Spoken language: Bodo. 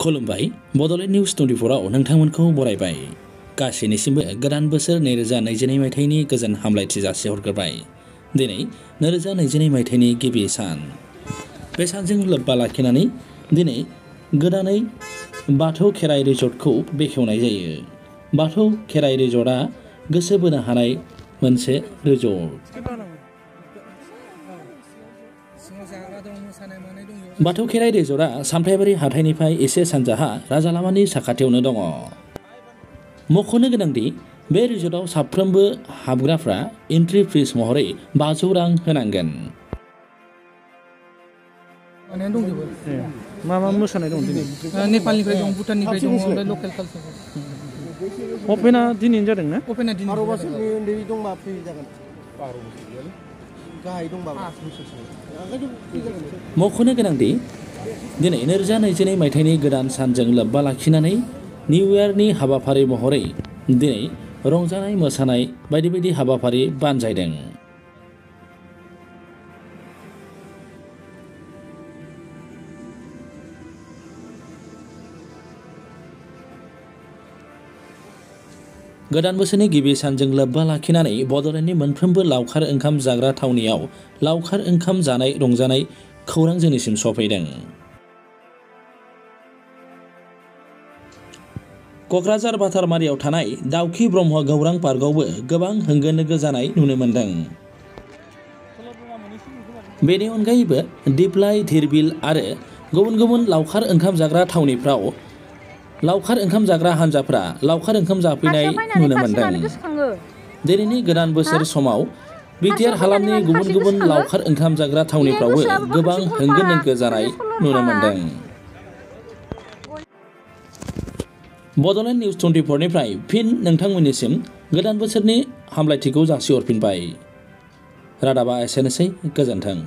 खुलुमबाय बड'लेण्ड निउज 24 आव नोंथांमोनखौ बरायबाय। गासैनिसिमबो गोदान बोसोर 2022 मायथाइनि गोजोन हामलायथि जासिहरग्रोबाय। दिनै 2022 मायथाइनि गिबि सान। बे सानजों लोब्बा लाखिनानै दिनै गोदानै बाथौ खेराइ रिजर्टखौ बेखेवनाय जायो। बाथौ खेराइ रिजर्टआ गोसो बोनो हानाय मोनसे रिजर्ट। बाथौ खेराइ रिजर्टआ सामथाइबारि हाथाइनिफ्राय एसे सानजाहा राजालामानि साखाथियावनो दङ। मख'नो गोनांदि बे रिजर्टआव साफ्रोमबो हाबग्राफ्रा एन्ट्रि फिस महरै 500 रां होनांगोन। मा मोसानाय दं दिनै? नेपालनिफ्राय दं, भुटाननिफ्राय दं, ओमफ्राय लकेल कालचार। अपेना दिनैनो जादों ना? अपेना दिनै 12 बोसोरनि उन्दै दंबा फ्रि जागोन। 12 बोसोर गाहाय दंबा मख'नो गोनांदि दिनै 2022 मायथाइनि गोदान सानजों लोब्बा लाखिनानै निउ इयारनि हाबाफारि महरै दिनै रंजानाय मोसानाय बायदि बायदि हाबाफारि बानजायदों। गोदान बोसोरनि गिबि सानजों लोब्बा लाखिनानै बड'लेण्डनि मोनफ्रोमबो लावखार ओंखाम जाग्रा थावनियाव लावखार ओंखाम जानाय रंजानाय खौरां जोंनिसिम सफैदों। क'क्राझार बाथारमारियाव थानाय दाउखि ब्रह्म गौरां पार्कआवबो गोबां होंगो दोंगो जानाय नुनो मोन्दों। बेनि अनगायैबो दिप्लाइ, धिरबिल आरो गुबुन गुबुन लावखार ओंखाम जाग्रा थावनिफ्राव लावखार ओंखाम जाग्रा हान्जाफ्रा लावखार ओंखाम जाफैनाय नुनो मोन्दों। दिनैनि गोदान बोसोर समाव बिटिआर हालामनि गुबुन गुबुन लावखार ओंखाम जाग्रा थावनिफ्रावबो गोबां होंगो दोंगो जानाय नुनो मोन्दों। बड'लेण्ड निउज 24 निफ्राय फिन नोंथांमोननिसिम गोदान बोसोरनि हामलायथिखौ जासिहरफिनबाय। रादाबा एसेनोसै, गोजोन्थों।